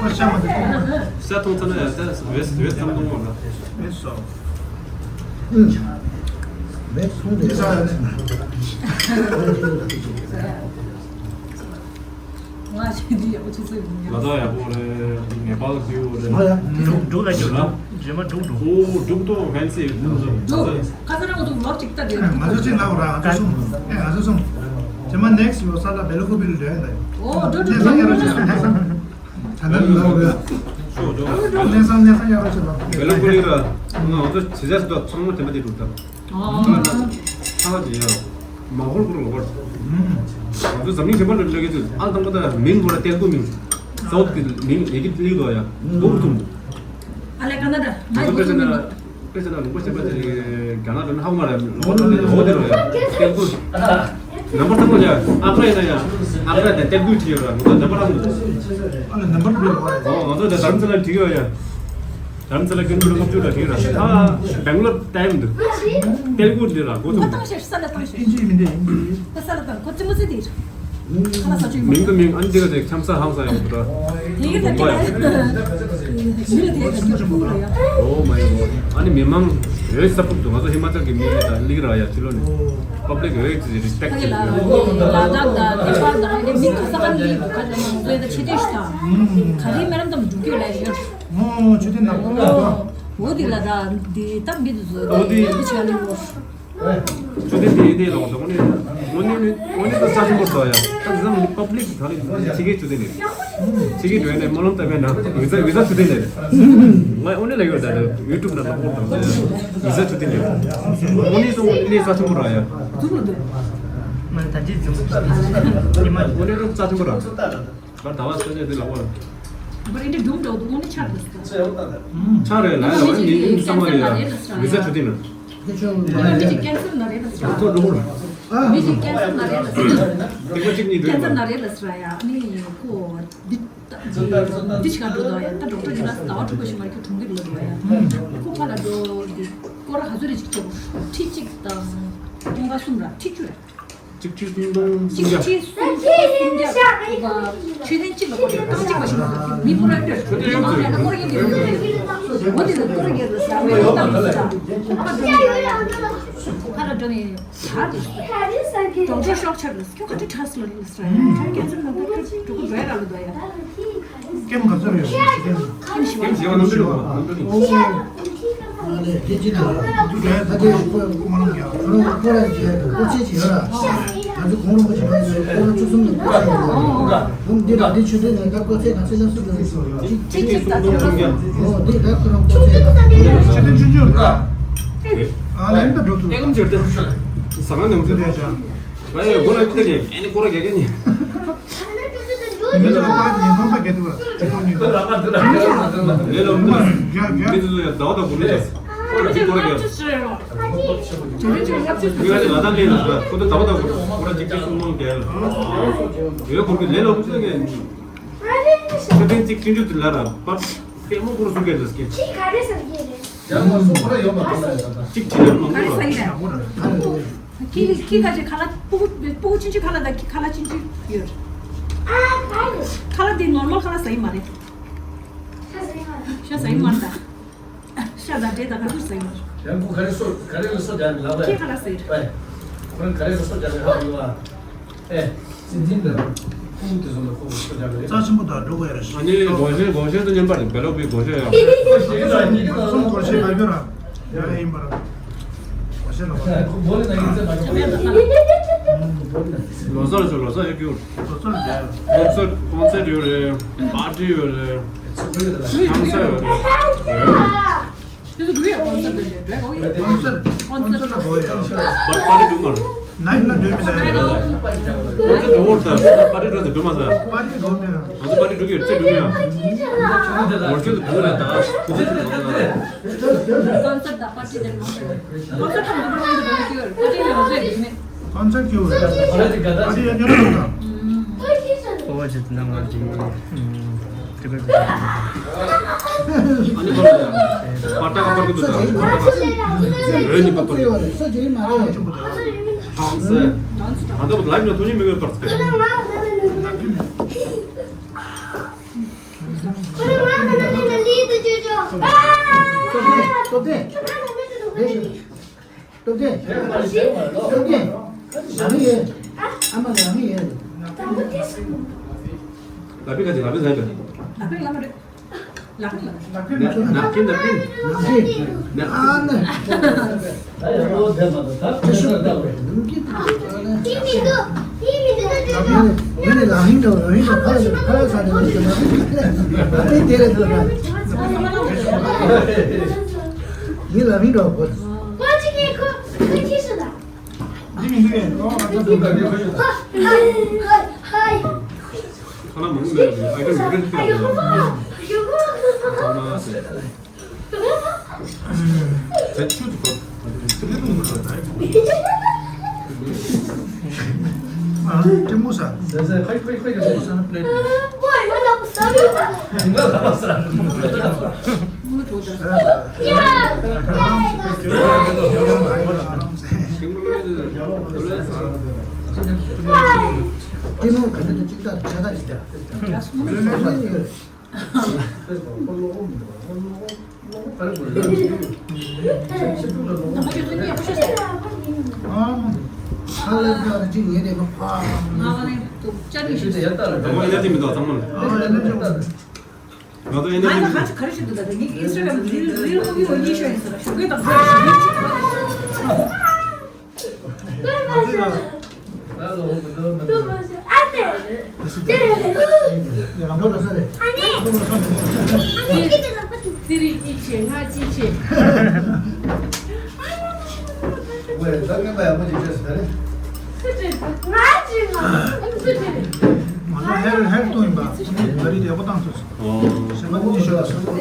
ཨ་ཤ་མ་དེ་ཤ་མཐོང་ཚ་ན་ཡ་ད་བེད་བེད་ཙམ་གཏོང་བ་ལ། ཨུ། མེད་སོང་དེ། ང་ཞིག་འདི་ཡག་པོ་ཆུ་ཚོད་ཡིན། ལ་དྭགས་ཡག་པོ་རེད། ནེ་པཱལ་བིའུ་རེད། ང་ཡ། འབྲུག་འབྲུག་ལ་འགྱུར། འབྲུག་རྗེས་མ་འབྲུག་འབྲུག་ཨོ་འབྲུག་ཏོ་ཧན་སི་འབྲུག་ཁ་ས་ར་ང་ཚོ་ལོག་ཅིག་ལྟ་དེ། ང་ཚོ་ཅིག་ལ་འོ་ར་ང་ཚོ་གསུམ། ཨེ་ང་ཚོ་གསུམ། རྗེས་མ་ནེག་སི་ལོ་ས་ལ་བེ་ལ་ཀོ་པི་ལ་འགྲོ་ཡ་ད། ཨོ་འགྲོ་འགྲོ་གནས་ཚང་གཡར་རོགས་བྱེད་གནས་ཚང་། ད་ལྟ་ལོ་རེད། ཤོག་ཇོ། གནས་ཚང་གནས་ཚང་གཡར་རོགས་བྱེད་ལ། བེ་ལ་ཀོ་པི་ལ་ང་ཚོ་བྱེད་ཆ་ཞིག་ད་ཚང་མ་དེ་མ་དེ་འགྲུབ་ད། ཨ་ནི་ཚ་བ་ཅན་ཡང་མ་ཧོར་ཁུར་ལོག་པར། ང་ཚོ་འཛམ་གླིང་གཞན་པ་ལ་འགྲོ་གི་ཚུལ་ཨ་དང་པོ་ད་མིང་བོ་ལ་ཏེལ་གུ་མིང་། སའུཐ་གི་མིང་ཡི་གེ་ལིག་དོ་ཡ་གུ་ཐུམ། ཨ་ལེ་ཀ་ན་ཌ་ང་ཚོ་དཔེ་ཆ་ན་དཔེ་ཆ་ན་ལུང་པ་གཞན་པ་ཅིག་རྒྱ་ནག་ལ་ཧ་གོ་མ་རེད། ལོག་པར་འགྲོ་ནས་ཧོ་དེ་རོ་ཡ་ཏེལ་གུ། ནམ་བར་ཐང་པོ་ཡ་ཨ་ཁ་ཡ་ན་ཡ་ཨ་ཁ་ཡ་ཏེལ་གུ་ཐི་ཡོ་ར་ང་ཚོ་ནམ་བར་ཐང་པོ། ཨ་ལེ་ནམ་བར་ཐང་པོ། ང་ཚོ་ད་དྷ་རམ་ས་ལ་ཐི་ཡོ་ཡ། དྷ་རམ་ས་ལ་ཀན་ཊོན་ལྔ་བཅུ་ལ་ཁེལ་ར། ད་བེང་ལོར་ཊའིམ་འདུག་ཏེལ་གུ་འདི་ར་གོ་ཐུབ། ས་ལ་ཏང་ཤེས་ས་ལ་ཏང་ཤེས། ཨིན་ཇི་མི་འདི་ཨིན་ཇི། ས་ལ་ཏང་ཁོ་ཙི་མོ་ཙི་དེ། ཁ་ལ་ས་ཆུ་མིང་དུ་མིང་ཨན་ཏི་ག་ཅེག་ཁྱམ་ས་ཧང་ས་ཡོང་འདུག་ར། དེ་གི་ད་ཀྱ་མི་ལ་དེ་ད་ཀྱ་ཕུ་ལ་ཡ། ཨོ་མའི་གོ། ཨ་ནི་མི་མང་ཡོད་ས་ཕུག་འདུག་ང་ཚོ་ཧི་མ་ཅལ་གི་མི་རེད་ད་ལིག་ར་ཡ་ཕྱི་ལོ་ནི། པབ་ལིག་ཡོད་ཅི་རི་སི་པེག་ཊི་ལ་ལ་ལ་དྭགས་ད་ནེ་པཱལ་ད་ཨ་ནི་མི་ཁ་ས་ཁ་ནི་ལིག་ཁ་ལ་ང་ཚོ་ད་ཆེ་དེ་ཤི་ད། ག་རེ་མེ་རམ་དམ་འགྲུག་གི་ལ་ཡོད། ཨོ་ཆུ་ཐིགས་ནག་པོ་ལ་དོ། འོ་དེ་ལ་ད་འདི་ད་འདི་དུ་བཟོ་འོ་དེ་དེ་ཆ་ལི་མོ། ཆུ་ཐིགས་དེ་དེ་ལོག་དོ་ནི་འོ་ནི་ནི་འོ་ནི་ད་ས་ཆུ་མོ་དོ་ཡ། ད་ཟམ་ནི་པབ་ལིག་གི་ད་ནི་ཕྱི་རྒྱལ་ཆུ་ཐིགས་ནི། ཕྱི་རྒྱལ་འགྲོ་ཡ་ནི་སྨོན་ལམ་བཏབ་ཡ་ན་ཝི་ཟ་ཝི་ཟ་ཆུ་ཐིགས་ནི། ང་འོ་ནི་ལ་ཡོད་ད་ཡུ་ཊུབ་ན་ལོག་པོ་དང་ཝི་ཟ་ཆུ་ཐིགས་ནི། འོ་ནི་ཚོ་ནི་ས་ཆུ་མོ་ར་ཡ། ཙུག་ལ་དོ། མ་ད་ཅི་ཙུག་ཉི་མ་འོ་ནི་ཚོ་ས་ཆུ་མོ་ར། ད་ཟླ་བ་སོ་ཆ་དེ་ལ་བ། འབར་འདི་སྒྲུང་འདྲ་བོ་འདུག་ནི་ཆགས་འདུག་ས། ཆགས་རེད་ལ་ཡ་ལ་བ་ནི་ཡིན་ཙང་མ་རེད་ཡ། ཝི་ཟ་ཆུ་ཐིགས་ན། མི་གཅིག་ཀེན་སར་ན་རེད་ལ་ཟེར། ཐོ་འགྲོ་བོ། མི་གཅིག་ཀེན་སར་ན་རེད་ལ་ཟེར། ཐེག་པ་གཅིག་གཉིས་ཀེན་སར་ན་རེད་ལ་ཟེར་ཡ་ནི་ཁོ་འདི་འདི་ཞིག་ག་འགྲོ་དང་ཡ་ད་ཌོག་ཊར་ཡིན་ན་ཟླ་བ་དྲུག་པ་ཞིག་མ་ཁྱོད་གྲོངས་གི་རེད་ལ་ཡ། ཁོ་ཕ་ལ་འགྲོ་འདི་སྐོར་ར་ག་ཚོད་རེ་ཅིག་བྱེད་དགོས་ཁྲི་གཅིག་དང་སྟོང་ཕྲག་གསུམ་ར་ཁྲི་བཅུ་ར། གཅིག་ཁྲི་སུམ་སྟོང་སུམ་བརྒྱ། གཅིག་ཁྲི་སུམ་སྟོང་སུམ་བརྒྱ། མཆོད་རྟེན་གཅིག་ལ་སྐོར་རྒྱག་རྟགས་གཅིག་པ་ཞིག་མི་པོ་ར་སྟོད་མི་མང་ར་སྐོར་རྒྱག་གི་འོ་དེ་ལ་སྐོར་རྒྱག་ལ་ས་མེ་རོ་བཏང་ལ་ས་ཁ་ལ་འགྲོ་ནས་ཡ་ཁ་ལ་འགྲོ་ནས་ད་དེ་ཌོག་ཊར་ཤོག་ཆར་ལ་ཁྱོད་ག་ཚོད་ཁྲག་སི་ལ་རེད་ལ་ས་ཡ་ཁྱོད་ཀེན་སར་ནང་ད་ཁྱོད་འགྲོ་གི་འགྲོ་ཡ་ར་ལ་འདུག་ཡ། ཀེམ་ག་ཚོད་རེད། ཀེམ་ཞིག་ཀེམ་ཞིག་ནམ་རྒྱུན་ནམ་རྒྱུན། ཨ་ལས་དེ་ཅི་ད་དུ་དེ་ད་དེ་ཁོ་མ་ལང་ཡ་ཁོ་རང་ཁོ་རང་གི་སྐོར་ཆས་ཅིག་ཡོད་ར། ང་ཚོ་གོང་རིན་པོ་ཆེ་ལ་ཡོད་སྐོར་བཅུ་གསུམ་ནས་སྐོར་ཆས་ཡོད་ར། འོ་འདི་ལ་འདི་ཆུ་ཚོད་ནས་ད་སྐོར་ཆས་ག་ཚོད་ལ་སུ་ལ་སུ་ལ་ཅིག་ཅིག་ཅིག་ད་ཚོད་ལ་སུ་ལ། འོ་འདི་ད་ཁོ་རང་སྐོར་ཆས་ཡོད་ར། ཆུ་ཚོད་ཆུང་ཆུང་ར། ཨ་ལས་ད་འགྲོ་ཐུབ། ཨེ་ཀམ་ཅིག་ད་ཟ་ཁང་ནས་འོང་ཚེ་རེད་ཤག་ང་ཡི་སྒོ་ལ་ཁྱེར་ནས་ཨེ་ནི་སྐོར་ར་རྒྱག་གི་ནི། མི་ལ་ལོ་པ་ཉིན་ཐོང་ས་གེ་དུ་བ་ཅི་ཐོང་ཉིན་ཐོང་། ལས་ལ་འུ་ཐུ་རྒྱག་རྒྱག་མི་དུ་ཚོ་ཡ་ཟླ་བ་དང་དགུ་ལས་ཀྱི་སྐོར་ར་རྒྱག་མི་ཁ་ཅིག་ལ་དྭགས་ལས་ལ་ཁོ་ཚོ་ཟླ་བ་དང་དགུ་སྐོར་ར་གཅིག་གཅིག་གསུམ་གསུམ་རྒྱག་ལ་ཡོད་སྐོར་གི་ལས་ལ་འུ་ཐུ་གི་ཆུ་ཚོད་གཅིག་ཆུང་ཆུང་དུ་ལ་ར་པར་ལྟད་མོ་སྐོར་སུ་གེ་ལ་སྐྱེ། ཁྱི་ག་རེ་ཟེར་གྱི་རེད། ཡང་མ་སོང་ཁོ་ར་ཡོད་མ་གཏོགས་ལ་ཡོད་ད། གཅིག་ཁྲི་ལ་མང་པོ་ར། ཁྱི་ཁྱི་ཁ་ཅིག་ཁ་ལག་སྤུ་གུ་སྤུ་གུ་ཆུང་ཆུང་ཁ་ལག་ད་ཁ་ལག་ཆུང་ཆུང་ཡོད། ཨ་ཁ་ལག་དེ་ནོར་མལ་ཁ་ལག་ཟ་ཡི་མ་རེད། ཤ་ཟ་ཡི་མ་རེད། ཤ་ཟ་ཡི་མ་རེད་ད། ཤ་ཟ་འདྲེ་ད་ག་ཚོད་ཟ་ཡི་མ་རེད། ཡང་ཁོ་ག་རེ་སོ་ག་རེ་ལ་སོ་རྒྱག་ལབ་པ་ཁྱེད་ཁ་ལ་ཟེར། ཨེ། ཁོ་རང་ག་རེ་ལ་སོ་རྒྱག་ལ་ཧ་གོ་ཨ། ཨེ། སྲིད་འཛིན་དང་ཁོང་དེ་ཚོ་ལ་ཁོ་སོ་རྒྱག་རེད། རྩ་ཆེན་པོ་དང་འགྲོ་དགོས་ཡ་རེད། ཨ་ནི་སྒོར་གཞས་སྒོར་གཞས་དང་མཉམ་པར་བེ་ལོག་པའི་སྒོར་གཞས་ཡང་། ཁོ་ཞེ་གི་ལ་ཉིད་ཀྱི་ལ་སོ་སྒོར་གཞས་མ་གྱུར་ར། ཡ་ཡིན་པར། སྒོར་གཞས་ལ་བ། ཁོ་སྒོར་ལ་ན་ཡིན་ཚེ་མ་གྱུར། ལོ་སར་ཚོ་ལོ་སར་ཡོད་རྒྱུ། ལོ་སར་ཡོད། ཀོན་སར་ཀོན་སར་ཡོད་རེད། པར་ཊི་ཡོད་རེད། ཁང་ས་ཡོད་རེད། This is real concert, right? Oh, yeah. Concert, concert. But party do not. Night not doing that. Concert do not, sir. Party does do not, sir. Party do not. Also party do you, do you? What you do that? Concert, the party, the concert. Concert, the party, the concert. Party, the concert. Concert क्यों है? अरे, ये नहीं होता। ओ जितना मर्जी। हम्म, टिकट। पाटा का पर कुछ। रेनी पापा। डांस। आता बहुत लाइव ना, तुझे मेरे पर। तो दे। སྟོབས་ལྡན། སྟོབས་ལྡན། ལག་ལེན་ཡོད། ཨ་མ་ལག་ལེན་ཡོད། ལ་པི་ཁ་ཅིག་ལ་པི་ཟ་ཡོད། ལ་པི་ལ་མ་རེད། ལ་པི་ལ་མ་རེད། ནག་པིན་ནག་པིན། ནག་པིན། ནག་པིན། ཨ་ནི། ད་ཡང་ལོ་དེ་མ་གཏོགས་ད་དེ་ཤོད་ད་བས་ནུབ་ཀྱི་ད་ད་ནི། ཡིན་ནི་ལ་ཧིན་འགྲོ་ལ་ཧིན་འགྲོ་ཕ་ལ་ཕ་ལ་ས་དེ་ལ་ཤོད་ན་དེ་དེ་རེད་ད། ཡིན་ལ་ཧིན་འགྲོ་གོ། ཁ་ལག་མང་པོ་ཡོད་རེད། ཨའི་ཊམ་ཡོད་རེད་ཁྱོད་ལ། ཚང་མ་ཟེར། ཚད་ཆུ་དུ་བབ། ཨ་ལྟད་མོ་ས། ཟེར་ཟེར་ཁ་ཁ་ཁ་ཁ་ས་ན་པླེ་ཊི། ང་ལ་ས། ལྟད་མོ་ག་འདྲ་དང་གཅིག་ལྟར་ཆ་ད་ཞིག་ད། ང་ཚོ་ཧེར་ཧེར་གཏོང་ཡིན་པ། ང་རིགས་ཡག་པོ་བཏང་ཐུབ་སོང་། ཞེ་པོ་ཉི་ཤུ་ལ་སོང་། ང་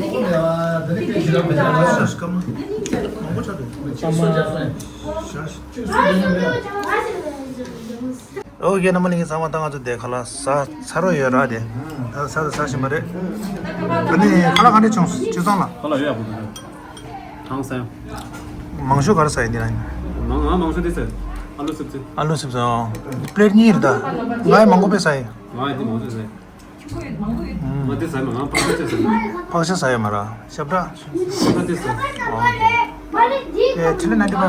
ཚོ་སྐར་མ་མང་པོ་ཆགས་འདུག་ཨོ་ཁེ། རྣམ་པ་ལྷན་རྒྱས་ཚང་མ་ད་ང་ཚོ་དེ་ཁ་ལག་ཟ་ཚར་བ་ཡོད་ར། དེ་ད་ཟ་ད་ཟ་བཞིན་པ་རེད། ད་ནི་ཁ་ལག་ག་འདྲ་བྱུང་སོང་། ཁ་ལག་ཡོད་ཡག་པོ་འདུག་ཧང་སང་། མང་ཤོས་ག་རེ་ཟ་ཡིན་འདི་ན། ང་ང་མང་ཤོས་དེ་ཟ། ཨ་ལུ་སིབ་སི། ཨ་ལུ་སིབ་སི། ཨོ། པླེ་ཊི་གཉིས་རེད་ད། ང་ཡི་མང་པོ་དཔེ་ཟ་ཡིན། ང་ཡི་དེ་མང་ཤོས་ཟ། ང་དེ་ཟ་མ་ང་ཕག་ཤ་ཟ། ཕག་ཤ་ཟ་ཡོད་མ་ར། ཤ་བྲག་ང་དེ་ཟ། ཨོ་ཁེ། ཨེ་ཁྲི་ལི་ནན་ཏི་པ་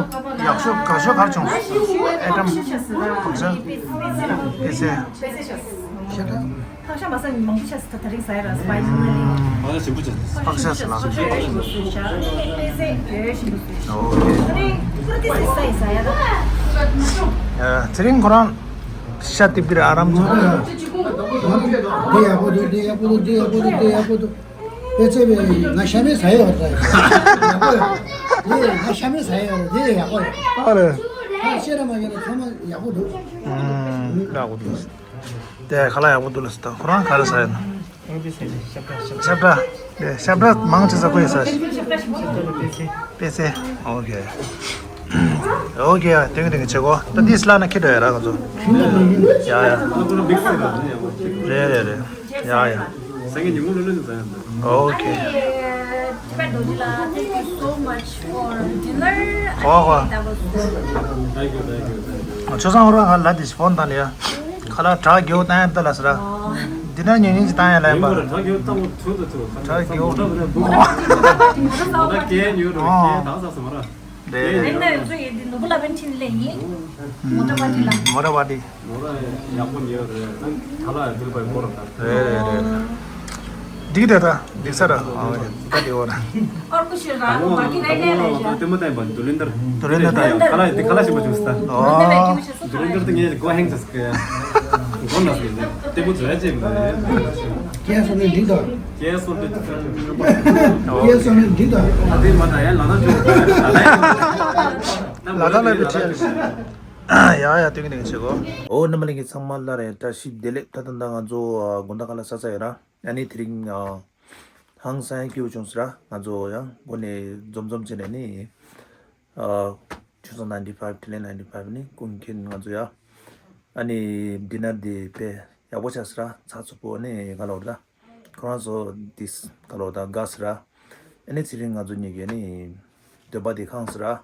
ཡག་ཤོས་ག་ཤོས་ག་རེ་བྱུང་། ཨེ་ཊམ། ཕག་ཤ། པད་ཚལ། ཤ་བྲག་ཕག་ཤ་མ་ཟ་མི་མང་པོ་ཆགས་སོང་ད། ད་རིང་ཟ་ཡ་ར་སི་པའི་སི་ནི་ལི། ཕག་ཤ་ཞིམ་པོ་བྱས། ཕག་ཤ་ཟ་ལ། ཕག་ཤ་ཞིམ་པོ་བཟོས་བྱ། པད་ཚལ་ཞིམ་པོ་བཟོས་བྱ། ཨོ་ཁེ། ད་རིང་ཁོ་ར་དེ་ཟ་ཡ་ཟ་ཡ་ར། ཡ་དེ་རིང་ཁོ་རང་ཤ་ཏིབ་ཀི་ར་ཨ་རམ་ཆོ། འདི་ཡག་པོ་འདུག་འདི་ཡག་པོ་འདུག་འདི་ཡག་པོ་འདུག་འདི་ཡག་པོ་འདུག་པད་ཚལ་བས་ང་ཤ་མེད་ཟ་ཡ་ཡོད་ར། ཡག་པོ་ཡོད། འདི་ང་ཤ་མེད་ཟ་ཡ་ཡོད་ར། འདི་ཡག་པོ་ཡོད། ཨ་རེ། ད་ཤེས་ར་མ་ཤེས་ར་ཚང་མ་ཡག་པོ་འདུག་ཨུམ། ཡག་པོ་འདུག་དེ་ཁ་ལག་ཡག་པོ་འདུག་ལ་ཟེར། ད་ཁོ་རང་ག་རེ་ཟ་ཡོད་ན། ཤ་བྲག་དེ་ཤ་བྲག་མང་ཆེ་ས་ཁོ་ཡི་ཟ། པད་ཚལ། ཨོ་ཁེ། ཨོ་ཁེ། དེང་གི་དེང་གི་བྱེད་གོ། ད་དེ་སླ་ན་ཁྱེད་འགྲོ་ཡ་ར་ང་ཚོ། ཡ་ཡ། རེད་རེད་རེད། ཡ་ཡ། སེང་གེ་ཉིན་མོ་ལོ་ལོ་ནས་ཟ་ཡ་འདུག་ཨོ་ཁེ། Thank you so much for dinner. ཧོ་ཧོ། That was so good. Thank you, thank you, thank you. ཆོས་བཟང་ཧོ་ར་ཧ་ལ་དེ་ཕོན་བཏང་ལ་ཡ། ཁ་ལག་བྲག་རྒྱུ་བཏང་ཡ་ད་ལ་ཟེར་ར། འདི་ན་ཉོ་ཉོ་ཅི་བཏང་ཡ་ལ་ཡིན་པ། བྲག་རྒྱུ་བཏང་བ་ཐུག་ད་ཐུག་བྲག་རྒྱུ། མོ་ཊ་བ་ནས་འབུ། མོ་ཊ་སྐད་ཉོ་རུ་སྐད་ད་ཟ་སོང་ར། རེད་རེད། ལེན་ན་ཡོད་ཚོ་ཡོད་དེ་ནུ་བུ་ལ་བན་ཕྲིན་ལས་ཡིན། མོ་ཊ་པ་ཊི་ལ། མོ་ཊ་པ་ཊི། མོ་ཊ་ཡག་པོ་ཉོས་རེད། ད་ལ་འདིར་པའི་སྐོར་ད། རེད་རེད་རེད། འགྲིག་དེ་ད་འགྲིག་ས་ར། ཨ་ད་དེ་འོ་ར། ཨོར་ཀུ་ཤི་ར་ཨོ་མ་ཀི་རེ་རེ་རེ་ཞག་ལྟད་མོ་བལྟས་པ་དུ་ལེན་དར། དུ་ལེན་དར་ད་ཡོད། ཁ་ལ་དེ་ཁ་ལ་ཞིམ་པ་བྱུང་སྟ། ཨོ། དུ་ལེན་དར་དེ་ངས་གོ་ཧེང་ཚ་སྐད། གོ་ན་སྐད་ལྟད་མོ་བཟོ་ཡ་ཅེས་མ་རེད། ཀྱེ་སོ་ནི་འགྲིག་དོ། ཀྱེ་སོ་ནི་འགྲིག་དོ། ཀྱེ་སོ་ནི་འགྲིག་དོ། ད་དེ་མ་ད་ཡ་ལ་ན་ཅུ། ལ་ད་ལ་བི་ཁྲི་ཡ་ཡ་ཡ་སྟོན་གི་ནས་བྱེད་གོ། ཨོ་རྣམ་པ་ལྷན་རྒྱས་ཚང་མ་ལ་རེ་བཀྲ་ཤིས་བདེ་ལེགས། ད་ད་ད་ང་ཚོ་དགོང་དག་ཁ་ལག་ཟ་ས་ཡོད་ར། ཨ་ནི་དེ་རིང་ཨ་ཧང་སང་སྐྱིད་པོ་བྱུང་ཟེར་ར། ང་ཚོ་ཡང་སྒོ་ནས་འཛོམས་འཛོམས་བྱས་ནས་ནི་ཨ་ཆུ་ཚོད་ninety five དེ་ལས་ninety five ནི་ཀུན་མཁྱེན་ང་ཚོ་ཡ་ཨ་ནི་ཌི་ནར་དེ་དཔེ་ཡག་པོ་ཆགས་ཟེར་ར། ཚགས་ཚུད་པོ་ནི་ག་ལ་བར་ད་ཁོ་རང་ཚོ་དིས་ག་ལ་བར་ད་དགའ་ཟེར་ར། ཨ་ནི་དེ་རིང་ང་ཚོ་གཉིས་ཀྱི་ནི་འདོད་པ་དེ་ཁེངས་ཟེར་ར།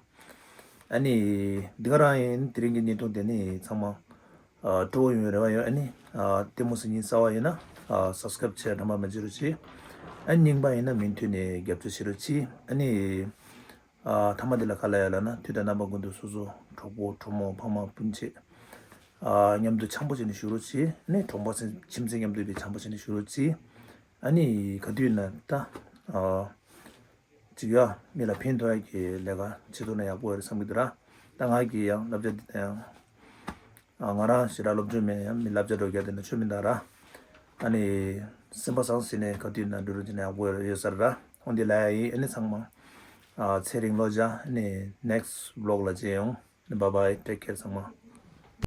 ཨ་ནི་འདི་ག་རང་ཡིན། དེ་རིང་གི་བརྙན་ཐུང་དེ་ནི་ཚང་མ་ཨ་སྤྲོ་བོ་ཡོང་བའི་རེ་བ་ཡོད། ཨ་ནི་ཨ་ལྟད་མོ་གཟིགས་མཁན་གསར་པ་ཡིན་ན་ཨ་སབ་སི་ཀ་རབ་བྱས་དྲན་པ་མ་བརྗེད་རོགས་གྱིས། ཨ་ནི་རྙིང་པ་ཡིན་ན་མུ་མཐུད་ནས་རྒྱབ་སྐྱོར་བྱེད་རོགས་གྱིས། ཨ་ནི་ཨ་མཐའ་མ་དེ་ལ་ག་ལ་ཡ་ལབ་ན་དུས་དང་རྣམ་པ་ཀུན་ཏུ་སོ་སོ་གྲོགས་པོ་གྲོགས་མོ་ཕ་མ་སྤུན་མཆེད་ཨ་མཉམ་དུ་འཆམ་པོ་བྱས་ནས་བཞུགས་རོགས་གྱིས། ཨ་ནི་གྲོང་པ་ཁྱིམ་མཚེས་མཉམ་དུ་དེ་འཆམ་པོ་བྱས་ནས་བཞུགས་རོགས་གྱིས། ཨ་ནི་ག་དུས་ཡིན་ན་ད་ཨ། ཅིག་ཡ་མི་ལ་ཕན་ཐོགས་ཡ་གི་ལས་ཀ་བྱེད་ཐུབ་ན་ཡག་པོ་ཡོད་རེད་བསམ་གྱི་འདུག་ར། ད་ང་གི་ཡང་བསླབ་བྱ་འདི་ད་ཡང་ང་རང་ཞེ་དྲག་སློབ་སྦྱོང་མེད། ཡང་མི་བསླབ་བྱ་སྒྲོག་རྒྱག་དེ་ན་ཆོ་མི་འདུག་ར། ཨ་ནི་སེམས་པ་བཟང་ཟིན་ནས་ག་དུས་ན་འགྲོ་རུ་འཇིག་ན་ཡག་པོ་ཡོད་ས་རེད་ར། འོན་ཏེ་ལ་ཡ་ཡིན། ཨ་ནི་ཚང་མ་ཨ་ཚེ་རིང་ལོ་བརྒྱ། ཨ་ནི་next vlog ལ་མཇལ་ཡོང་། Bye bye, take care ཚང་མ།